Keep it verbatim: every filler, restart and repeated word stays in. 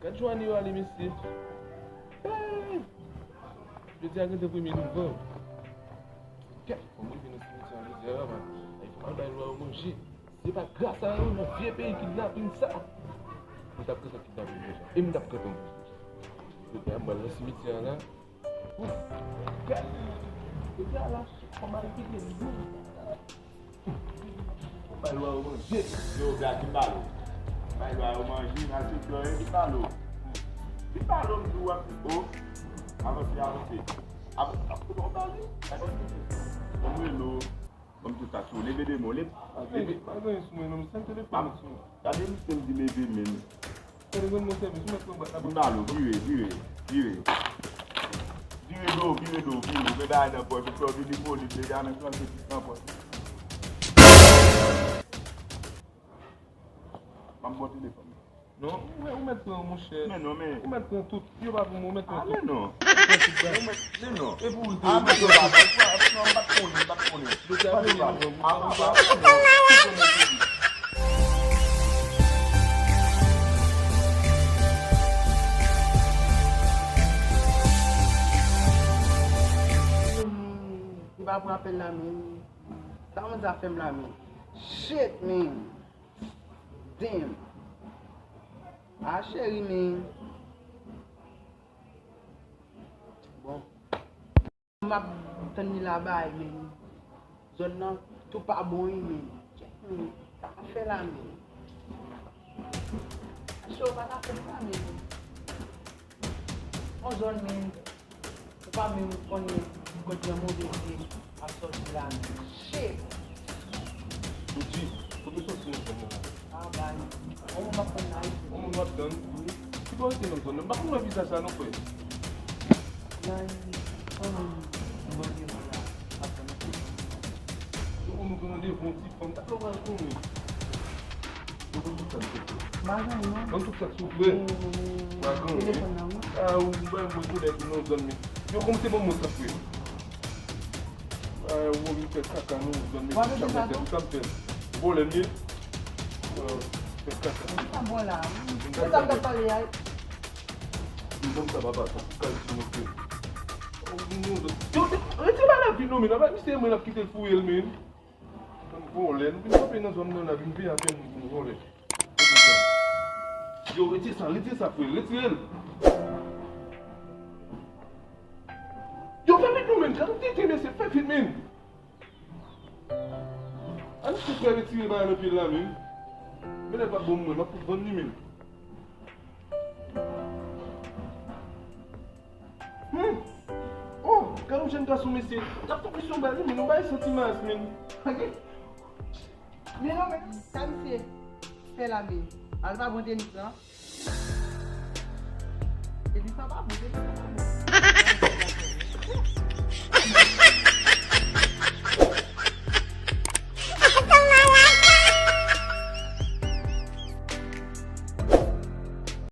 Gad jan ane yo ale, mesye. Hey! Jodi a gentan premye novanm. Kèt, fò m rive nan simityè a jodi a, man. Ay, fò m al bay lwa yo manje. Se pa gras a yo, nan vye peyi kidnapin sa. M t ap kanpe kidnapin deja. E m t ap kanpe. Jodi a, m pral nan simityè a la. Ou, gad, gad la, kòman l pike l. Bay lwa yo manje. Yo, gad, ki balo. Bay lwa yo manje, n al fè plore, ki balo. Ki balo, m di w ap di, o. Avanse, avanse. Avanse, avanse, avanse. Bon, m rele w. Ban m tout sa sou ou. Leve de men w. Leve. Pa gen, pa gen anyen sou mwen, non, m sèl telefòn sou mwen. Gade misye m di leve men l. Telefòn mwen sèvis, ou mèt pran bwat la. Vin ba l ou, vire, vire, vire. Vire do, vire do, vire. Ou gen bagay nan pòch, ou fè w vin disponible, deja nan trannsenk nan pòch. Ban m bon telefòn. Non, ou mèt, ou mèt pran, monchè. Men non, men. Ou mèt pran tout. Yo pa pou mwen, ou mèt pran tout. Ah, men non. Ou mèt pran tout bagay. Men non. E pou ou te. Ah, men non, pa, pa, non, m pa t konnen, m pa t konnen. Yo te apele nou, non. Ah, pa, pa, non. Li pa pran apèl la, men. Sa moun sa fè m la, men. Shit, man. Damn. Ah, cheri, men. Bon. M ap tann li laba, men. Zòn nan tou pa bon, wi, men. Kèt, men. Sa ap fè la, men. Cho pa ta fè sa, men. On zòn, men. Ou pa menm konnen kote yon move vye ap sòti la, men. Shit! Ou di, kote sòti nan zòn nan la? Ah, bay. On moun m ap tann la, wi. On moun w ap tann? Wi. Ki bò rete nan zòn nan? M pa konn wè vizaj sa non, frè. Bay, on moun m randevou la ap tann. Yon moun ki randevou yon ti fanm, sa lè w pral konnen. Yo konn tout sa, souple. M pa gen anyen, non. Ban m tout sa, souple. M pa gen anyen. Telefòn nan, wi. Ah, ou bay mwen koulè tou non, zanmi. Yo kòmanse ban mwen sa, frè. Ah, ou vin fè kaka non, zanmi. Tout sa mwen fè, tout sa m fè. Vòlè m ye. Ah, fè kaka. Sa bon la, wi. Sa m t ap pale a. Ban m sa, papa, sa pou kal ti mwen fè. Yo, yo, retire bagay la vit non, men. Apa misye mwen l ap kite l fouye l, men. Bon, lè nou vin kanpe nan zòn nan la, vin peye atè moun pou nou vòlè. Yo, retire sa, retire sa, frè, retire l. Yo, fè vit non, men, gade tete, mesye, fè vit, men. Ann, se frè, retire bagay nan pye l la, men. Men lè l pa bon, mwen, m ap fout vann li, men. Hmm. Oh, gade yon jèn gason, mesye. L ap fè misyon ba li, men yon bagay santiman, men. Men non, men sa misye fè la, men. Al pa bon tenis lan. Tenis lan pa bon, tenis lan pa bon.